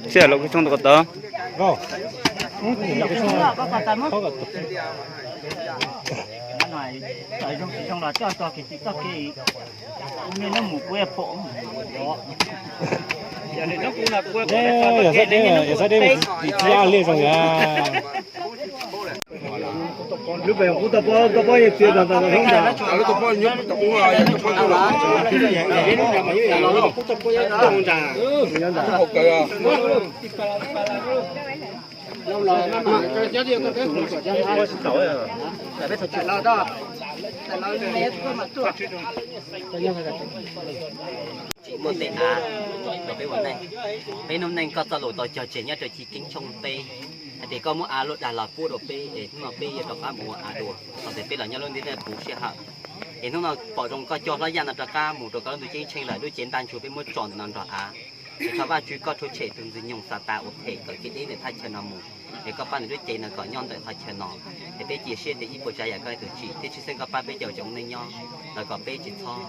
Sij hawm los kuv tshooj tus ko tod. Yog sab deb, yog sab deb mus tim txiv yaj li zoo yog. Lub pem kuv tau pab, tau pab yeej txiv ntag ntag ntag. Tsis muaj tej av rau peb ua neej. Peb noob neej koj txoj lus tau cog tseg nyob rau chiv keeb tshooj peb, hais tias koj muab av luaj dag los pub rau peb es hnub no peb yuav rov qab mus ua av dua. Txog tias peb los nyob lub ntiaj teb puv sij hawm, es hnub no pom zoo koj coj hlob yaj no rov qab mus rau koj lub ntuj ceeb tsheej lawm, lub cev ntaj ntsug peb muab tso ntawm no nrog av. Es thov Vajtswv koj rhuav tshem tus ntxwg nyoog Xatas uas phem kom kev deb ntawm thaj chaw no mus, es koj pab nws lub cev no kom nyob ntawm thaj chaw no. Es peb cia siab tias ib puas tsav yam koj tus tsim thiab tshwj xeeb koj pab peb cov tsoom neej nyob los kom peb tsis txhob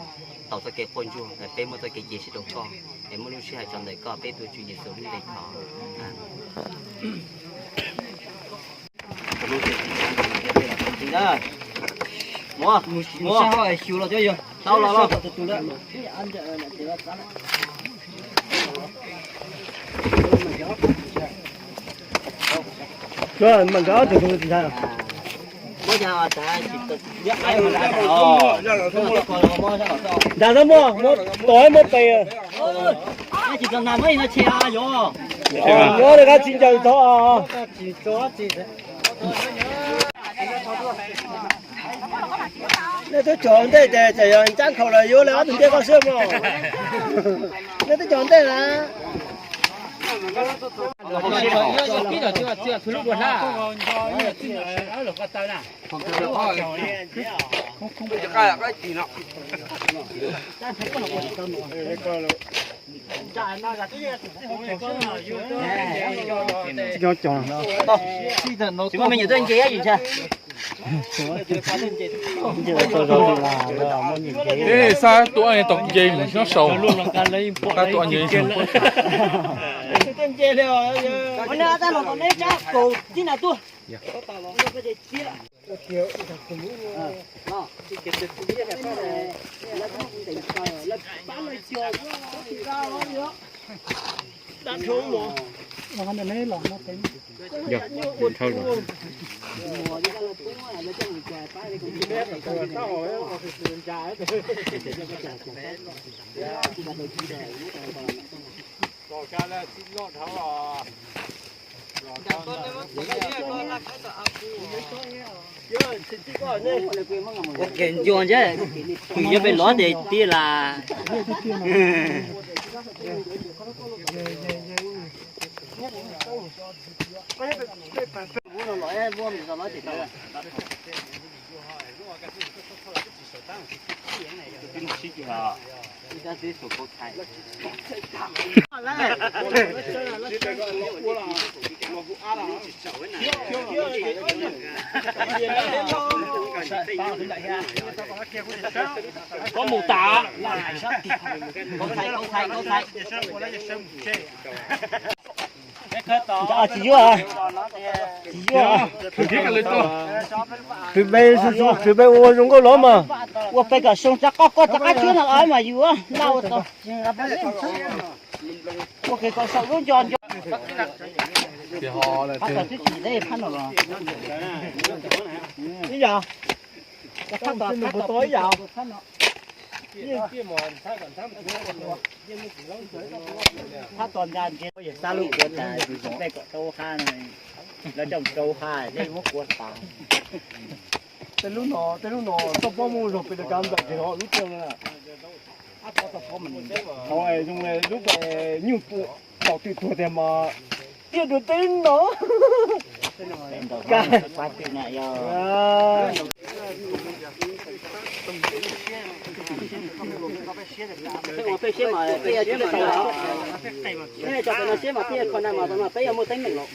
tau txoj kev quaj ntsuag, es peb muaj txoj kev cia siab rau koj, es muaj lub sij hawm tso ntawm koj, peb tuav Tswv Yexus lub npe thov. Muab, muab, xyuv los cov yog tau los los. Nrad no muaj, muab tod muab pes. Muab li kab tsis ncaws thov. Nej twb cog ntej ces txawm yog ncab khaus los yuav li ob tug ncej koj xwb mog. Nej twb cog ntej na. Tsis muaj me nyuam tuaj nce ib yim ntshai. Ej, xav tua tau nce mus nyob saud. Xav tua nce. Yog, dhau lawm. Ua kev ncua ntshe, kwv yuav pem lov ces tiag las. Koj mus tas. Tsis yuav, tsis yuav. Peb, peb ua zoo nkauj los mas. Ua peb kom zoo tso, koj koj rov qab tshuab no los mas yuav noj ua tau. Ua kev kom saum lub nco nco. Phab tom twb tsis teb phab no los. Ib yam. Phab tom, phab tom ib yam. Phab tom ntsa ntsia. Yog xab lub kua tas tus tsis pej kom rau hab no, lawv coj rau hab thiab muab kua tas. Tej lub no, tej lub no toj pob muaj zog pes tas kav ntawm ces ho lub tiaj no. Zoo lub nyuj pum tau twm tuag tiag mas tiaj dua teb no. Peb ua peb siab mas peb yuav tsis tau, peb tso peb no siab mas peb yuav kho na mas peb yuav muaj teeb meem los.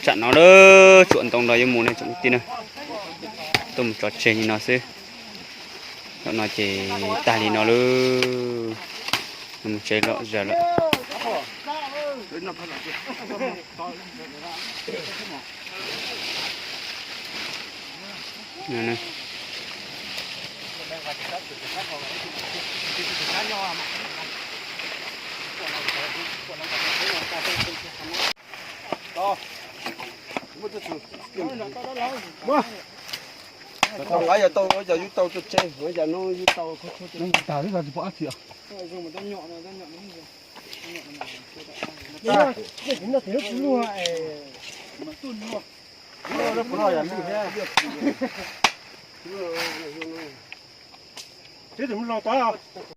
Tsam no lawm, tsuam ntoo los yuav mus ne tsoom kwv tij na. Tuaj mus tso tseg li no xwb. Zaum no ces tag li no lawm. Mus tsev lom zem lawm. Tau, yog tau, yog yus tau tso tseg, yog no yus tau. Tib tus loj tod.